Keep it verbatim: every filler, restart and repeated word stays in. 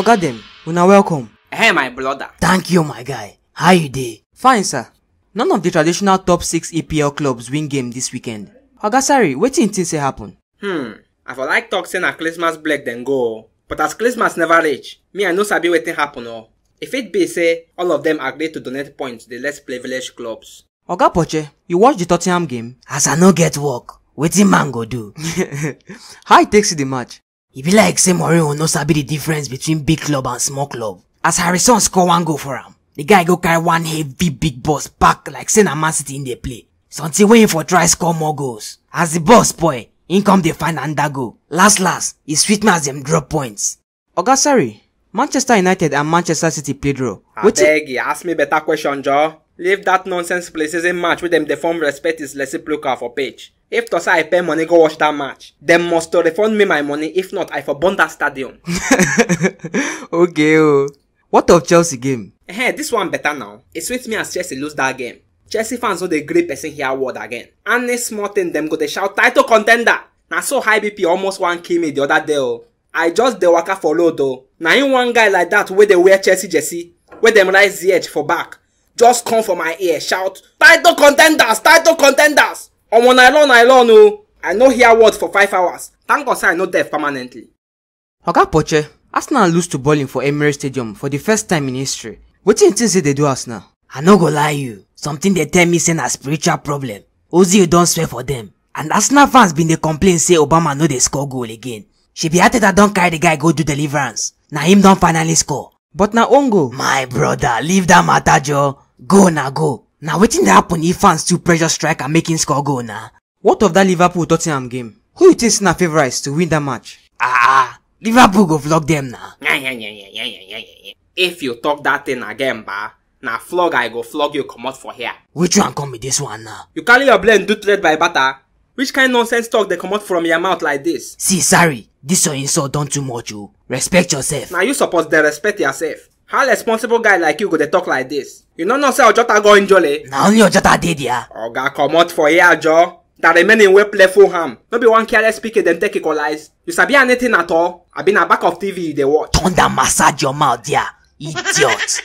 Oga dem, una welcome. Hey, my brother. Thank you, my guy. How you dey? Fine, sir. None of the traditional top six E P L clubs win game this weekend. Oga Sarri, wetin you think say happen? Hmm, I for like talk say na Christmas break dem go o. But as Christmas never reach, me I no sabi wetin happen o. E fit be say all of them agree to donate points to the less privileged clubs. Oga Poche, you watch the Tottenham game? As I no get work, wetin man go do? How you take see the match? E be like say Mourinho no sabi the difference between big club and small club. As Harrison score one goal for am, the guy go carry one heavy big bus pack like say na Man City in dey play. Something wey him for try score more goals. As the bus spoil, him come dey find another goal. Last last, e sweet me as dem drop points. Oga Sarri, Manchester United and Manchester City play draw. Wetin? Abeg, you ask me better question, Joe. Leave that nonsense preseason match wey dem dey form respect is reciprocal for pitch. If to say I pay money go watch that match, dem must to refund me my money. If not, I for burn that stadium. Okay o. What of Chelsea game? Eh, this one better now. E sweet me as Chelsea lose that game. Chelsea fans no dey gree person hear word again. Any small thing dem go dey shout title contender. Na so high B P almost wan kill me the other day o. I just dey waka for road o. Na him one guy like that wey dey wear Chelsea jersey, wey dem write Z H for back, just come for my ear shout, "Title contenders, title contenders!" Omo, na alone, na alone o. I no hear word for five hours. Thank God say I no deaf permanently. Oga Poche, Arsenal lose to Burnley for Emirates Stadium for the first time in history. Wetin you think say dey do Arsenal? I no go lie you, something dey tell me say na spiritual problem. Ozil don swear for them. And Arsenal fans bin dey complain say Obama no dey score goal again. Shebi Arteta don carry the guy go do deliverance. Na him don finally score. But na own goal. My brother, leave that matter, Joe. Go na go. Na wetin dey happen if fans too pressure striker make him score goal na? What of that Liverpool Tottenham game? Who you think say na favourites to win that match? Ah, Liverpool go flog them na. If you talk that thing again, ba, na flog I go flog you comot for here. Which one come be this one now? You carry your blend do trade by barter? Which kind nonsense talk dey comot from your mouth like this? See, sorry, this your insult don too much o. Respect yourself. Na you suppose dey respect yourself. How responsible guy like you go dey talk like this? You no know say Ojota go injure? Na only Ojota dey there. Oga, comot for here, Joe. That remaining wey play Fulham, no be one careless pikin dem take equalize. You sabi anything at all? Abi na back of T V you dey watch? Thunder massage your mouth there, idiot.